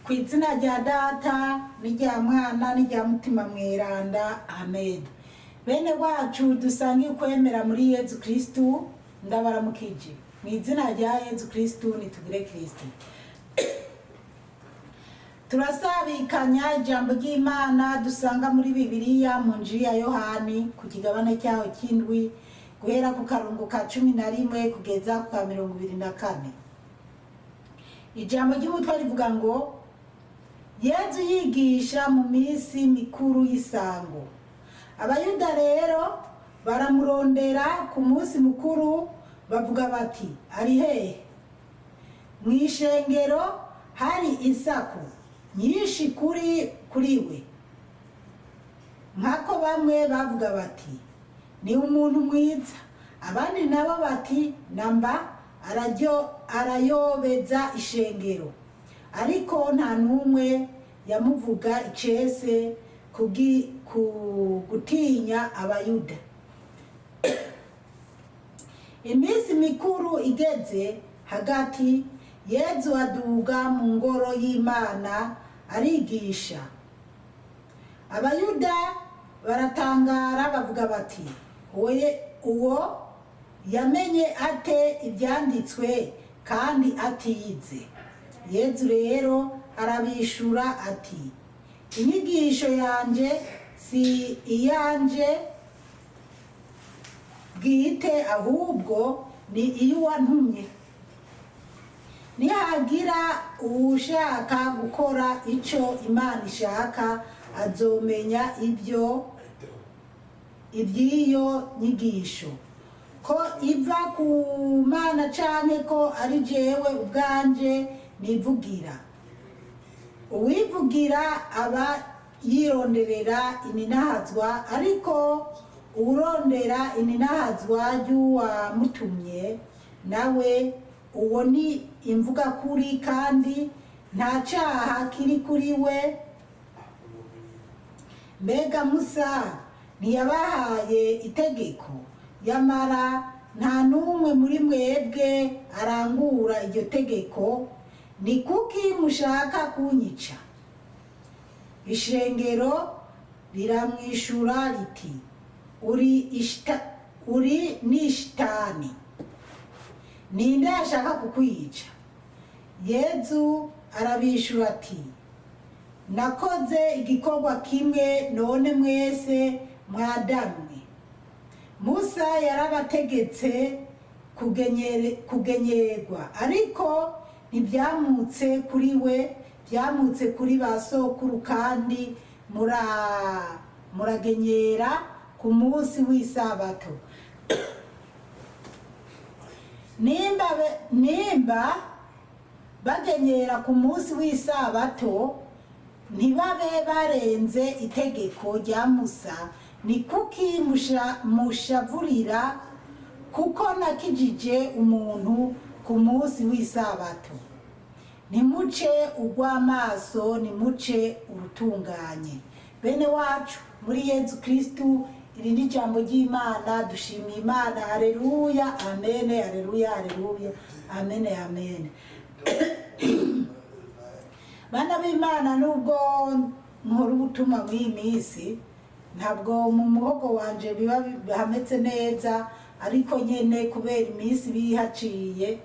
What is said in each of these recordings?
Ku izina rya Data n'irya Mwana n'irya Mutima Mweranda, amen. Bene wacu dusangiye ukwemera muri Yezu Kristu, ndabaramukije mu izina rya Yezu Kristu. Nitugire Kristu. Turasabikanya ijambo ry'Imana dusanga muri Bibiliya mu Njiri ya Yohani ku kigabane cyaho cy'indwi, guhera ku karungu ka 11 kugeza ku ka 24. Ijambo ry'umutwe rivuga ngo: Yezu yigisha mu minsi mikuru y'isango. Abayuda rero baramurondera ku munsi mukuru, bavuga bati: "Ari hehe?" Mu ishengero hari isaku nyinshi kuri we, nkako bamwe bavuga bati: "Ni umuntu mwiza", abandi nabo bati: "Namba arayobeza ishengero." Ariko nta n'umwe yamuvuga icese ku gutinya Abayuda. Iminsi mikuru igeze hagati, Yezu aduga mu ngoro y'Imana arigisha. Abayuda baratangara, bavuga bati: "Uwo yamenye ate ibyanditswe kandi atize?" Yezu rero arabishura ati: "Inyigisho yanje si iyanje bwite, ahubwo ni iy'uwantumye. Nihagira uwushaka gukora icyo Imana ishaka, azomenya iby'iyo nyigisho, ko iva ku Mana canke ko ari jewe ubwanje nivugira. Uwivugira aba yironderera ininahazwa, ariko uwurondera ininahazwa ry'uwamutumye nawe, uwo ni imvugakuri, kandi nta caha kiri kuri we. Mbega Musa ntiyabahaye itegeko? Yamara nta n'umwe muri mwebwe arangura iryo tegeko. Ni kuki mushaka kunyica?" Ishengero riramwishura riti: "Uri n'ishitani, ninde ashaka kukwica?" Yezu arabishura ati: "Nakoze igikorwa kimwe, none mwese mwadamwe. Musa yarabategetse kugenyerwa, ariko ntibyamutse kuri we, byamutse kuri ba sokuru, kandi muragenyera ku munsi w'isabato. Nimba bagenyera ku munsi w'isabato, ntibabe barenze itegeko rya Musa. Ni kuki mushavurira kuko nakijije umuntu ku munsi w'isabato? Nimuce urw'amaso, nimuce urutunganye." Bene wacu muri Yezu Kristu, iri ni ijambo ry'Imana. Dushimiye Imana. Aleluya, amene, aleluya, aleluya, amene, amene. Bana b'Imana, nubwo nkora ubutumwa muri iyi minsi, ntabwo mu muhogo wanje biba bihameze neza, ariko nyene kubera iminsi bihaciye,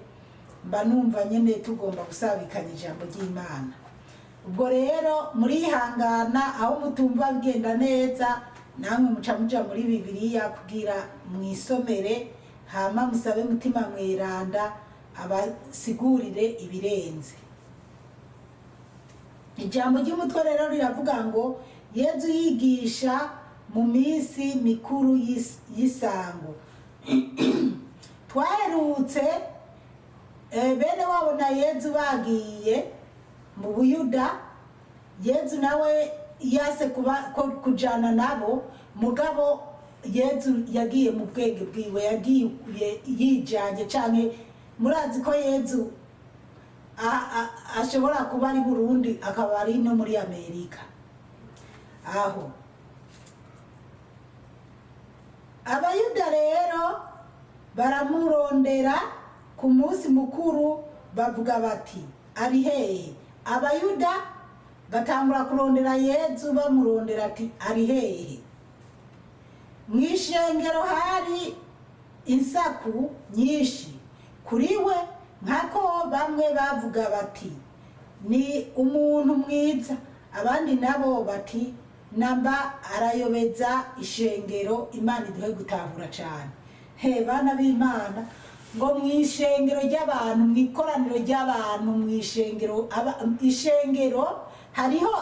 mba numva nyene tugomba gusabikanya ijambo ry'Imana. Ubwo rero murihangana, aho mutumva bigenda neza, namwe muca muja muri Bibiliya kugira mwisomere, hama musabe Mutima Mweranda abasigurire ibirenze. Ijambo ry'umutwe rero riravuga ngo: Yezu yigisha mu minsi mikuru y'isango. Twaherutse bene wabo na Yezu bagiye mu Buyuda. Yezu nawe yase kuba kujana nabo, mugabo Yezu yagiye mu bwenge bwiwe, yagiye yijanye. Canke murazi ko Yezu ashobora kuba ari Burundi, akaba ari no muri Amerika. Aho Abayuda rero baramurondera ku munsi mukuru, bavuga bati: "Ari hehe?" Abayuda batangura kurondera Yezu, bamurondera ati ari hehe? Mu ishengero hari insaku nyinshi kuri we, nkako bamwe bavuga bati ni umuntu mwiza, abandi nabo bati namba arayobeza ishengero. Imana iduhe gutahura cyane. He bana b'Imana, ngo mu ishengero ry'abantu, mu ikoraniro ry'abantu, mu ishengero, ishengero hariho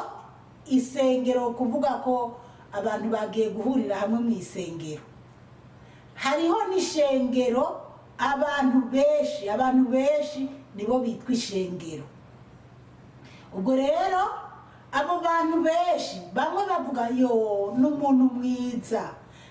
isengero, kuvuga ko abantu bagiye guhurira hamwe mu isengero. Hariho n'ishengero, abantu benshi, abantu benshi nibo bitwa ishengero. Ubwo rero abo bantu benshi, bamwe bavuga yo ni umuntu mwiza,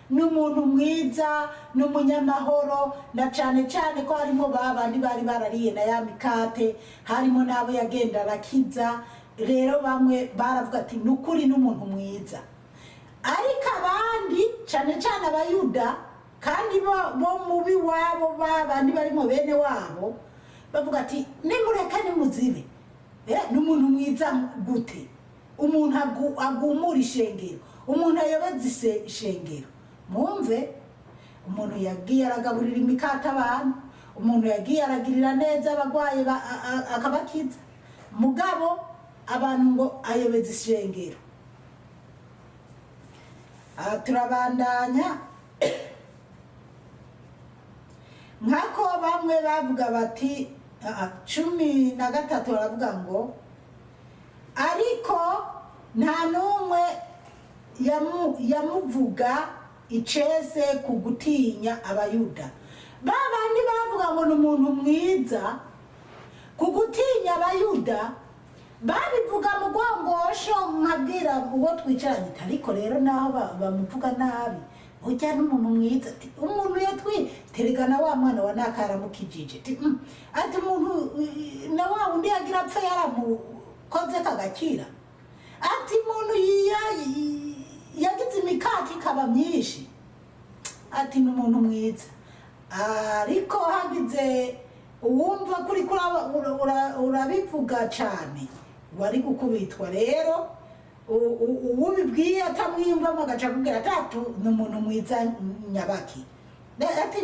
ni umuntu mwiza, ni umunyamahoro, na cyane cyane ko harimo ba bandi bari barariye na ya mikate, harimo n'abo yagenda arakiza. Rero bamwe baravuga ati ni ukuri ni umuntu mwiza. Ariko abandi, cyane cyane Abayuda, kandi bo mubi wabo, ba bandi barimo bene wabo, bavuga ati nimureke, nimuzibe. Ni umuntu mwiza gute? Umuntu agumura ishengero, umuntu ayobeza ishengero. Mwumve, umuntu yagiye aragaburira imikate abantu, umuntu yagiye aragirira neza abarwayi akabakiza, mugabo abantu ngo ayobeza ishengero. Aha turabandanya. Nkako bamwe bavuga bati 13 baravuga ngo ariko nta n'umwe yamuvuga icese ku gutinya Abayuda. Ba bandi bavuga ngo ni umuntu mwiza, ku gutinya Abayuda babivuga mu rwangosho. Nkabwira uwo twicaranye ati ariko rero naho bamuvuga nabi, ujya n'umuntu mwiza. Ati umuntu yatwi terega na wa mwana wa naka yaramukijije. Ati ati umuntu na wa wundi yagira apfa yaramukoze kagakira. Ati umuntu yagize imikati ikaba myinshi. Ati ni umuntu mwiza. Ariko hagize uwumva kuri urabivuga cyane, wari gukubitwa. Rero uwubibwiye atamwiyumvamo agaca akubwira atatu ni umuntu mwiza nyabaki. Ati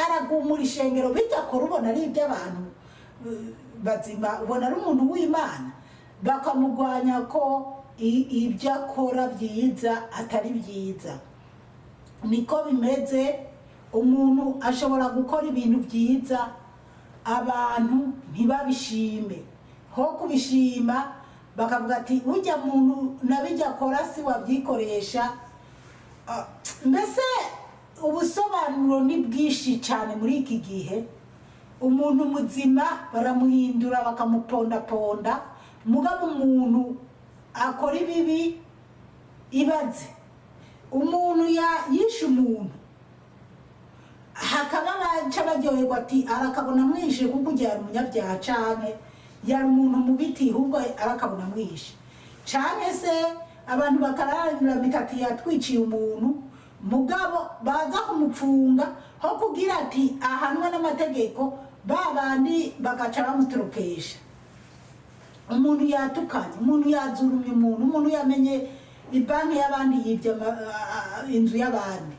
aragumura ishengero, bijya kora ubona ari iby'abantu bazima, ubona ari umuntu w'Imana. Bakamugwanya ko ibyo akora byiza atari byiza. Niko bimeze, umuntu ashobora gukora ibintu byiza abantu ntibabishime, ho kubishima bakavuga ati ujya muntu nabijya akora si wabyikoresha. Mbese ubusobanuro ni bwinshi cyane muri iki gihe. Umuntu muzima baramuhindura bakamupondaponda, mugabo umuntu akora ibibi, ibaze umuntu yishe umuntu, hakaba baca baryoherwa ati arakabona mwishe, kuko ujya yari umunyabyaha canke yari umuntu mubi, ahubwo arakabona mwishe. Canke se abantu bakararamika ati yatwiciye umuntu, mugabo baza kumupfunga, ho kugira ati ahanwe n'amategeko, ba bandi bagaca bamutorokesha. Umuntu yatukanye, umuntu yazurumye umuntu, umuntu yamenye ibanki y'abandi, yibye inzu y'abandi,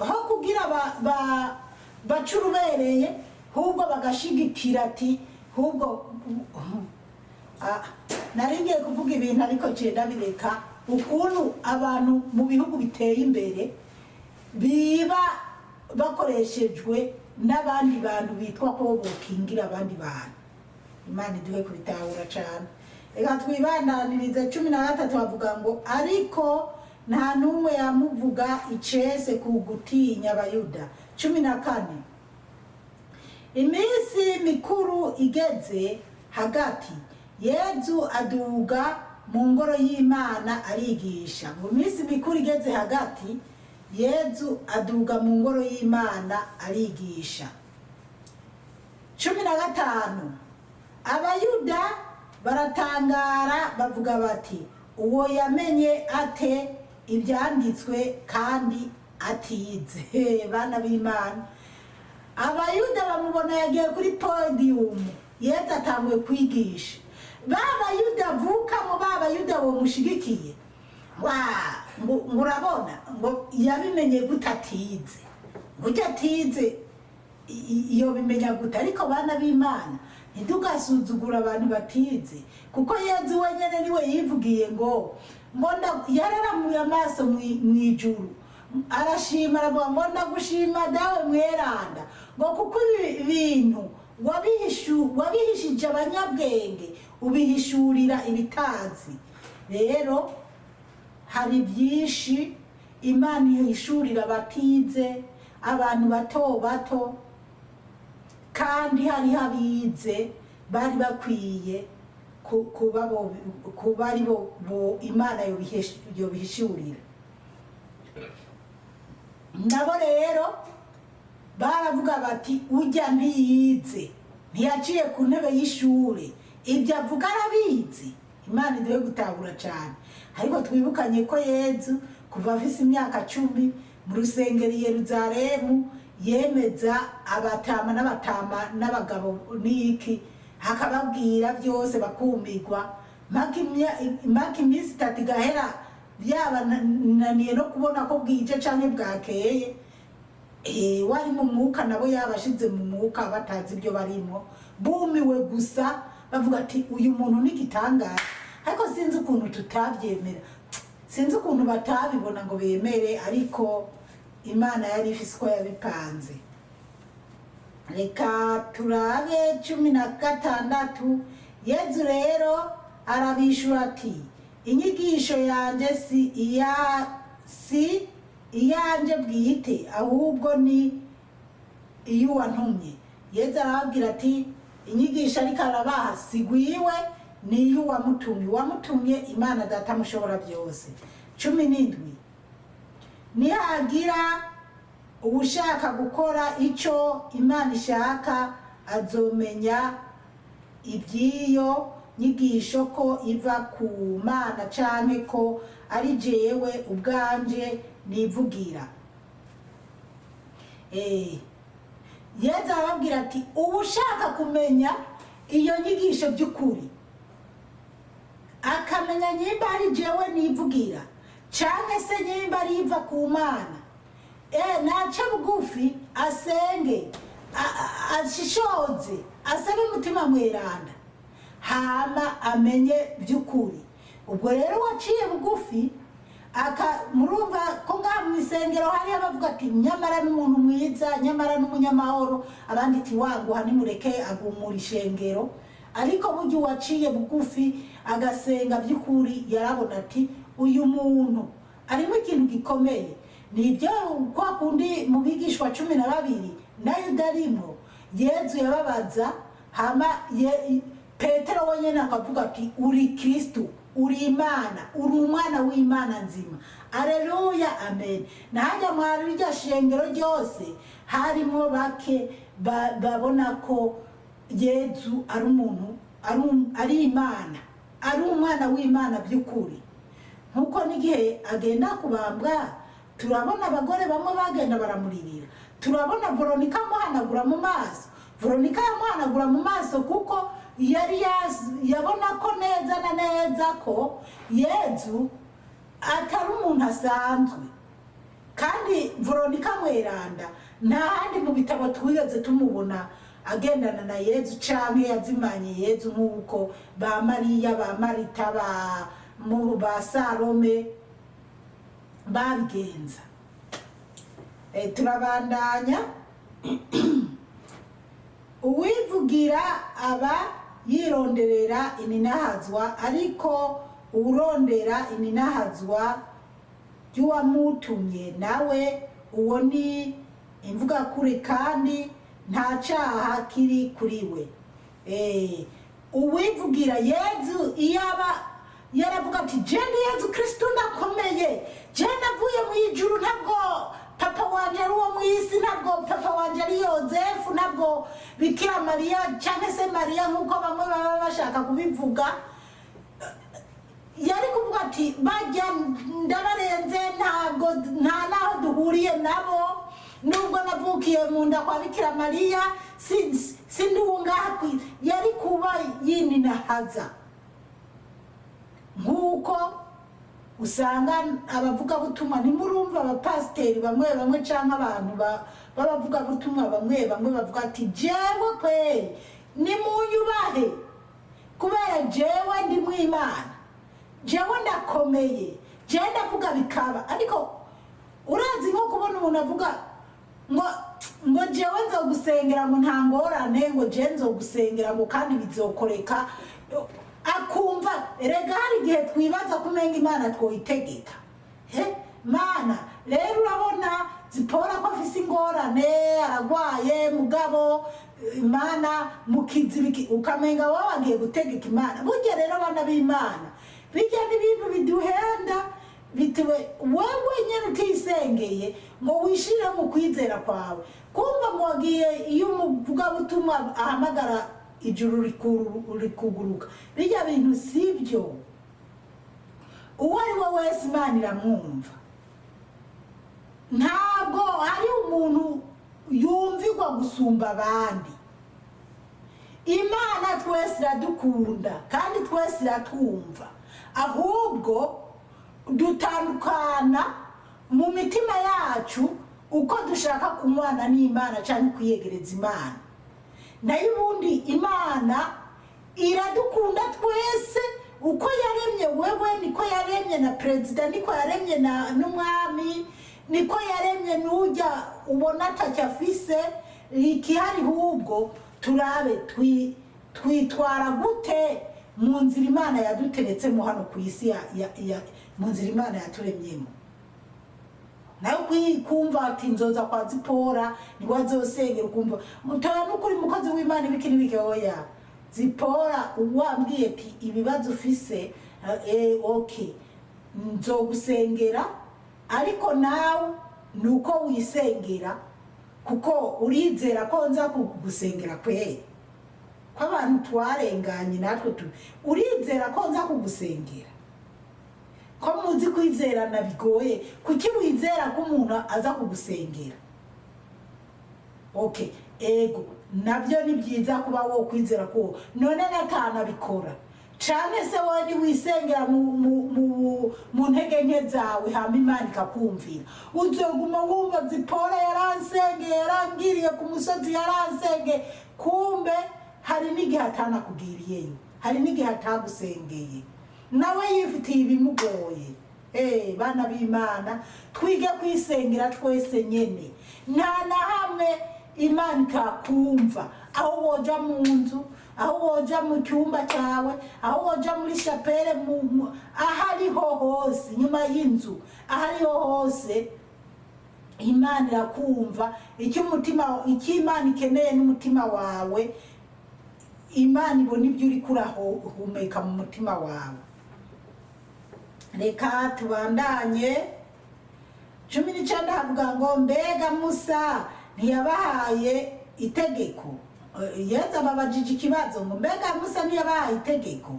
aho kugira bace urubereye, ahubwo bagashigikira ati ahubwo nari ngiye kuvuga ibintu ariko genda bireka. Ukuntu abantu mu bihugu biteye imbere biba bakoreshejwe n'abandi bantu bitwa ko bokingira abandi bantu. Imana iduhe kubitahura cyane. Reka twibandanirize. 13 bavuga ngo ariko nta n'umwe yamuvuga icese ku gutinya Abayuda. 14, iminsi mikuru igeze hagati, Yezu aduga mu ngoro y'Imana arigisha. Ngo iminsi mikuru igeze hagati, Yezu aduga mu ngoro y'Imana arigisha. 15, Abayuda baratangara bavuga bati uwo yamenye ate ibyanditswe kandi atize? Bana b'Imana, Abayuda bamubona yagiye kuri podiyumu, Yezu atanguye kwigisha. Ba Bayuda avukamo, ba Bayuda bomushigikiye, wa ngo urabona ngo yabimenye gute atize? Gute atize? Iyo bimenya gute? Ariko bana b'Imana, ntidugasuzugura abantu batize, kuko Yezu wenyine niwe yivugiye ngo yararamuye amaso mw'ijuru, arashima, aravuga ngo: "Ndagushima Dawe mweranda," ngo kuko ibi bintu wabihishije abanyabwenge, ubihishurira ibitazi. Rero hari byinshi Imana ihishurira abatize, abantu bato bato, kandi hariho abize bari bakwiye kuba ari bo Imana yobihishurira. Nabo rero baravuga bati: "Ujya ntiyize, ntiyaciye ku ntebe y'ishure, ibyo avuga arabizi?" Imana iduhe gutahura cyane. Ariko twibukanye ko Yezu kuva afise imyaka 10 mu rusengero i Yeruzalemu yemeza abatama n'abatama n'abagabo n'iki, akababwira byose bakumirwa, mpaka iminsi 3 igahera byabananiye no kubona ko bwije canke bwakeye. Wari mu mwuka, nabo yabashize mu mwuka, batazi ibyo barimo, bumiwe gusa, bavuga ati: "Uyu muntu ni igitangaza." Ariko sinzi ukuntu tutabyemera, sinzi ukuntu batabibona ngo bemere, ariko Imana yari ifise uko yabipanze. Reka turabe 16. Yezu rero arabishura ati: "Inyigisho yanjye si iyanjye bwite, ahubwo ni iy'uwantumye." Yezu arababwira ati inyigisho ariko arabaha si gwiwe, ni iy'uwamutumye, uwamutumye Imana Data mushobora byose. 17: Nihagira uwushaka gukora icyo Imana ishaka, azomenya iby'iyo nyigisho ko iva ku Mana canke ko ari jewe ubwanje nivugira. Yezu arababwira ati: "Uwushaka kumenya iyo nyigisho by'ukuri, akamenya nyimba ari jewe nivugira canke se nyimba ari iva ku Mana, nace bugufi, asenge, ashishoze, asabe Umutima Mweranda, hama amenye by'ukuri." Ubwo rero waciye bugufi aka murumva ko ngaha mu isengero hariho abavuga ati: "Nyamara n'umuntu mwiza, nyamara n'umunyamahoro." Abandi ati: "Wanguha, nimureke agumura ishengero." Ariko burya uwaciye bugufi agasenga by'ukuri yarabona ati: "Uyu muntu arimo ikintu gikomeye." Nibyo, kwa kundi mu bigishwa 12 na Yuda arimo, Yezu yababaza, hama Petero wenyine akavuga ati: "Uri Kristu, uri Imana, uri umwana w'Imana nzima." Aleluya, amen. Nahajya mwari rirya shengero ryose harimo bake babona ko Yezu ari umuntu, ari Imana, ari umwana w'Imana by'ukuri. Nkuko n'igihe agenda kubambwa, turabona abagore bamwe bagenda baramuririra, turabona Veronika amuhanagura mu maso. Veronika yamuhanagura mu maso kuko yari yabona ko neza na neza ko Yezu atari umuntu asanzwe. Kandi Veronika Mweranda nta handi mu bitabo twigeze tumubona agendana na Yezu canke yazimanye Yezu nk'uko ba Mariya, ba Marita, ba Salome babigenza. Turabandanya. Uwivugira aba yironderera ininahazwa, ariko uwurondera ininahazwa ry'uwamutumye nawe, uwo ni imvugakuri, kandi nta caha kiri kuri we. Uwivugira, Yezu iyaba yaravuga ati: "Je ndi Yezu Kristu, ndakomeye, je navuye mu ijuru, ntabwo papa wanje ari uwo mu isi, ntabwo papa wanje ari Yozefu, ntabwo Bikira Mariya cyangwa se Mariya nk'uko bamwe baba bashaka kubivuga," yari kuvuga ati: "Bajya ndabarenze, ntabwo nta naho duhuriye nabo, nubwo navukiye mu nda kwa Bikira Mariya, sindi uwo ngaha." Yari kuba yininahaza. Nk'uko usanga abavugabutumwa, ntimurumva abapasiteri bamwe bamwe cyangwa abantu b'abavugabutumwa bamwe bamwe bavuga ati: "Jewe kweri nimunyubahe, kubera jewe ndi mu Imana, jewe ndakomeye, jewe ndavuga bikaba." Ariko urazi nko kubona umuntu avuga ngo jewe nzogusengera, ngo nta ngorane, ngo jewe nzogusengera, ngo kandi bizokoreka, akumva rega hari igihe twibaza ko umenga Imana twoyitegeka. He Mana, rero urabona Zipora ko afise ingorane, aragwaye, mugabo Imana mukizibiki, ukamenga wowe wagiye gutegeka Imana. Burya rero, abana b'Imana, bijya n'ibintu biduhenda bitewe wewe nyine utisengeye ngo wishire mu kwizera kwawe, kumva ngo wagiye iyo umuvugabutumwa ahamagara ijuru rikuguruka. Bijya bintu si byo. Uwo ari we wese Imana iramwumva. Ntabwo hari umuntu yumvigwa gusumba abandi. Imana twese iradukunda kandi twese iratwumva, ahubwo dutandukana mu mitima yacu uko dushaka kunywana n'Imana cyangwa kwiyegereza Imana. Nayo ubundi Imana iradukunda twese. Uko yaremye wewe niko yaremye na perezida, niko yaremye na n'umwami, niko yaremye n'ujya ubona atacyo afise. Ikihari ahubwo turabe twitwara gute mu nzira Imana yaduteretsemo hano ku isi, mu nzira Imana yaturemyemo. Nayo kumva ati nzoza kwa Zipora niwe azosengera, ukumva mutoya n'ukuri mukozi w'Imana ibiki n'ibiki. Oya, Zipora wambwiye ati ibibazo ufise, okay, nzogusengera, ariko nawe ni uko wisengera, kuko urizera ko nza kugusengera kweri, ko abantu twarenganye natwe urizera ko nza kugusengera? Ko muzi kwizerana bigoye, kuki wizera ko umuntu aza kugusengera? Okay, ego nabyo ni byiza kuba wo kwizera ko none natanabikora cane se, wowe niwisengera mu ntege nke zawe, hama Imana ikakumvira, uzoguma wumva Zipora yaransengeye, yarangiriye ku musozi, yaransengeye. Kumbe hari n'igihe atanakugiriyeyo, hari n'igihe atagusengeye, nawe yifitiye ibimugoye. Bana b'Imana, twige kwisengera twese nyene. Nta na hamwe Imana ikakumva. Aho woja mu nzu, aho woja mu cyumba cyawe, aho woja muri chapelle, ahariho hose, inyuma y'inzu, ahariho hose, Imana irakumva. Icyo umutima, icyo Imana ikeneye n'umutima wawe. Imana ibona ibyo uri kurahumeka mu mutima wawe. Reka tubandanye. 19 havuga ngo: "Mbega Musa ntiyabahaye itegeko?" Yezu ababajije ikibazo ngo: "Mbega Musa ntiyabahaye itegeko?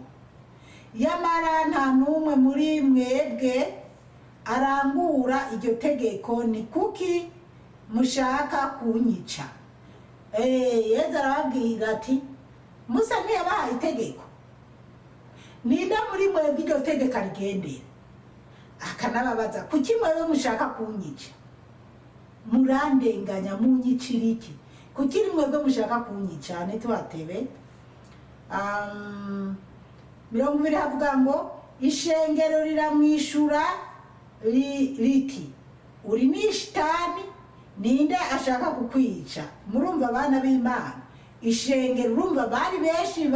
Yamara nta n'umwe muri mwebwe arangura iryo tegeko. Ni kuki mushaka kunyica?" Yezu arababwira ati: "Musa ntiyabahaye itegeko? Ninde muri mwebwe iryo tegeko arigendera?" Akanababaza: "Kuki mwebwe mushaka kunyica? Murandenganya, munyicira iki? Kuki mwebwe mushaka kunyica?" Ntitubatebe. 20 havuga ngo: "Ishengero riramwishura riti: 'Uri ni shitani, ninde ashaka kukwica?'" Murumva, abana b'Imana, ishengero, urumva bari benshi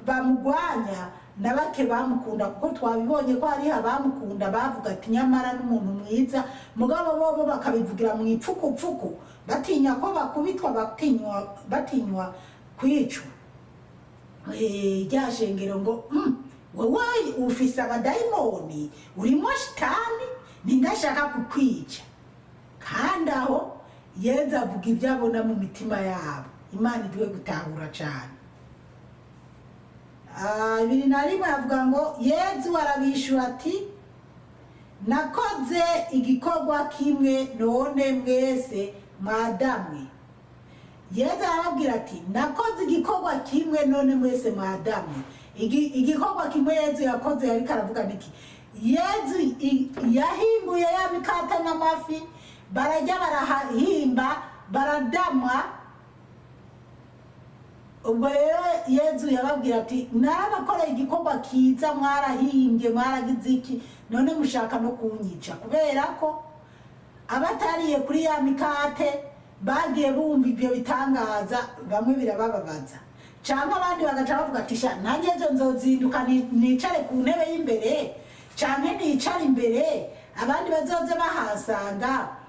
bamugwanya na bake bamukunda, kuko twabibonye ko hariho abamukunda bavuga ati nyamara n'umuntu mwiza, mugabo bobo bakabivugira mu ipfukupfuku, batinya ko bakubitwa, batinywa kwicwa. Rya shengero ngo: "Wewe ufise abadayimoni, urimo shitani, ninde ashaka kukwica?" Kandi aho Yezu avuga ibyo abona mu mitima yabo. Imana iduhe gutahura cyane. 21 avuga ngo: "Yezu arabishura ati: 'Nakoze igikorwa kimwe, none mwese mwadamwe.'" Yezu arababwira ati: "Nakoze igikorwa kimwe, none mwese mwadamwe." Igikorwa kimwe Yezu yakoze, yariko aravuga niki? Yezu yahimbuye ya mikate n'amafi, barajya, barahimba, baradamwa. Ubwo rero Yezu yababwira ati: "Narabakoreye igikorwa kiza, mwarahimbye, mwaragize iki, none mushaka no kunyica." Kubera ko abatariye kuri ya mikate bagiye bumva ibyo bitangaza, bamwe birabababaza, cyangwa abandi bagaca bavuga ati: "Sha, nanjye ejo nzozinduka nicare ku ntebe y'imbere, canke nicare imbere, abandi bazoze bahasanga."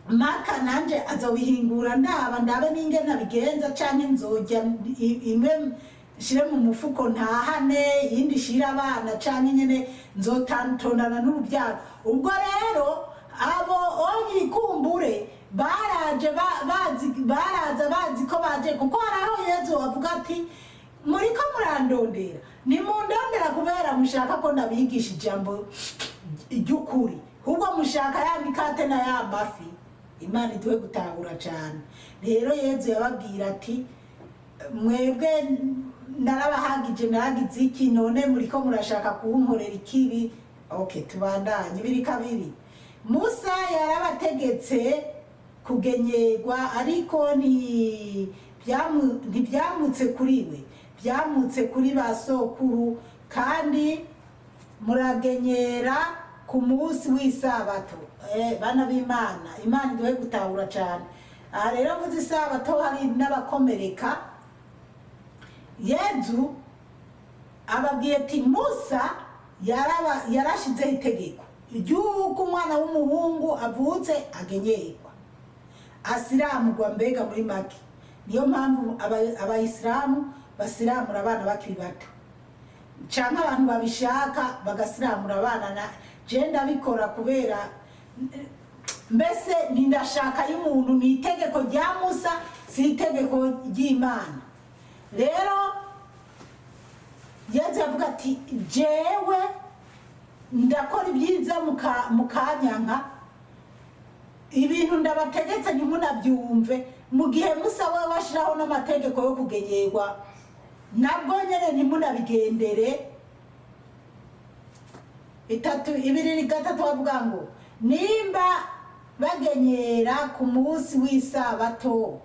Maka nanje azobihingura, ndaba ndabe n'ingene abigenza, canke nzojya imwe nshire mu mufuko ntahane, iyindi shire abana, canke nyene nzotondana n'urubyaro. Ubwo rero abo onyikumbure baraje bazi, baraza bazi ko baje, kuko hari aho Yezu avuga ati: "Muriko murandondera, nimundondera kubera mushaka ko ndabigisha ijambo ry'ukuri, ahubwo mushaka ya mikate na ya mafi." Imana iduhe gutahura cyane. Rero Yezu yababwira ati: "Mwebwe narabahagije, naragize iki, none muriko murashaka kunkorera ikibi." Okay, tubandanye. 2:2. Musa yarabategetse kugenyerwa, ariko ntibyamutse kuri we, byamutse kuri ba sokuru, kandi muragenyera ku munsi w'isabato. Bana b'Imana, Imana iduhe gutahura cyane. Aha rero mvuze isabato, hari n'abakomereka. Yezu ababwiye ati: "Musa yarashizeho itegeko ry'uko umwana w'umuhungu avutse agenyerwa, asiramurwa." Mbega muri make niyo mpamvu abayisilamu basiramura abana bakiri bato, canke abantu babishaka bagasiramura abana. Na je ndabikora kubera mbese ntindashaka y'umuntu, ni itegeko rya Musa, si itegeko ry'Imana. Rero Yezu yavuga ati: "Jewe ndakora ibyiza, mukanyanka, ibintu ndabategetse ntimunabyumve, mu gihe Musa we washiraho n'amategeko yo kugenyerwa, nabwo nyene ntimunabigendere." 3, 2:3 bavuga ngo: "Nimba bagenyera ku munsi w'isabato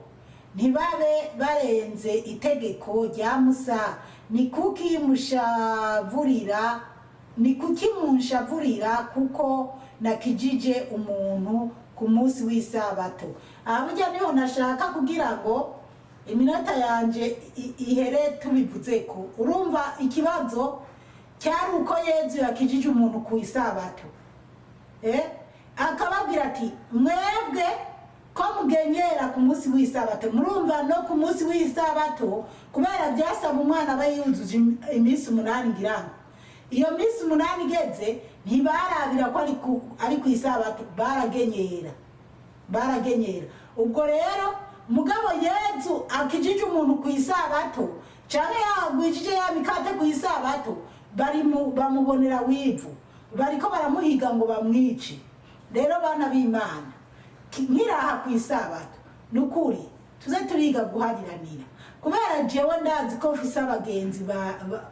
ntibabe barenze itegeko rya Musa, ni kuki mushavurira, ni kuki munshavurira kuko nakijije umuntu ku munsi w'isabato?" Aha burya niho nashaka kugira ngo iminota yanje ihere tubivuze ko urumva ikibazo cyari uko Yezu yakijije umuntu ku isabato, akababwira ati: "Mwebwe ko mugenyera ku munsi w'isabato." Murumva no ku munsi w'isabato, kubera byasaba umwana aba yujuje iminsi 8, ngira ngo iyo minsi 8 igeze ntibarabira ko ari ku isabato, baragenyera, baragenyera. Ubwo rero mugabo Yezu akijije umuntu ku isabato, canke yagwijije ya mikate ku isabato, bamubonera wivu, bariko baramuhiga ngo bamwice. Rero bana b'Imana, nkiraha ku isabato, ni ukuri tuze turiga guhariranira, kubera jewe ndazi ko mfise abagenzi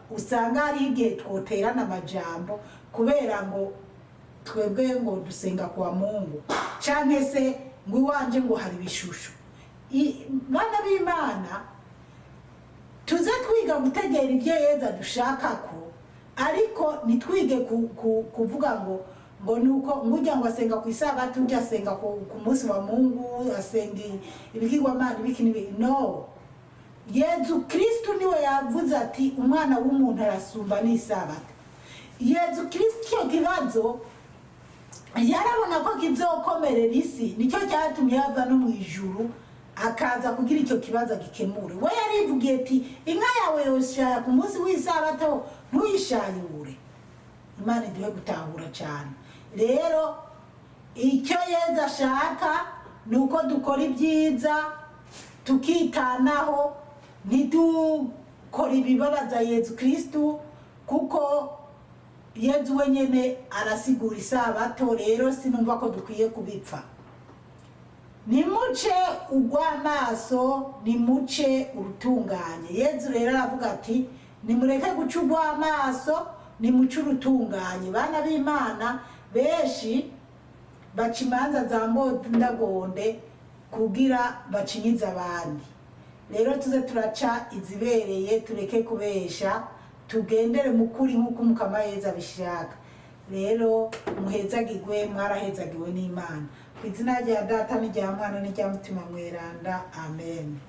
usanga hariho igihe twoterana amajambo kubera ngo twebwe ngo dusenga kwa Mungu, canke se ngo iwanje ngo hari ibishusho. Bana b'Imana, tuze twiga gutegera ibyo Yezu adushaka ko, ariko ntitwige kuvuga ngo nuko ngujya ngo asenga ku isabato, ujya asenga ku munsi wa Mungu, asenga ibigirwamana, ibiki n'ibiki. No Yezu Kristu niwe yavuze ati: "Umwana w'umuntu arasumba n'isabato." Yezu Kristu icyo kibazo yarabona ko kizokomerera isi, nicyo cyatumye yava no mu ijuru akaza kugira icyo kibazo agikemure. We yarivugiye ati: "Inka yawe yoshaya ku munsi w'isabato, ntuyishayure." Imana iduhe gutahura cyane. Rero icyo Yezu ashaka ni uko dukora ibyiza, tukitanaho, ntidukore ibibabaza Yezu Kristu, kuko Yezu wenyine arasigura isabato. Rero sinumva ko dukwiye kubipfa. Nimuce urw'amaso, nimuce urutunganye. Yezu rero aravuga ati Nimureke guca urw'amaso, nimuce urutunganye. Bana b'Imana, benshi baca imanza za ngondagonde kugira bacinyize abandi. Rero tuze turaca izibereye, tureke kubesha, tugendere mu kuri nk'uko Umukama Yezu abishaka. Rero muhezagirwe, mwarahezagiwe n'Imana. Ku izina rya Data n'irya Mwana n'irya Mutima Mweranda, amen.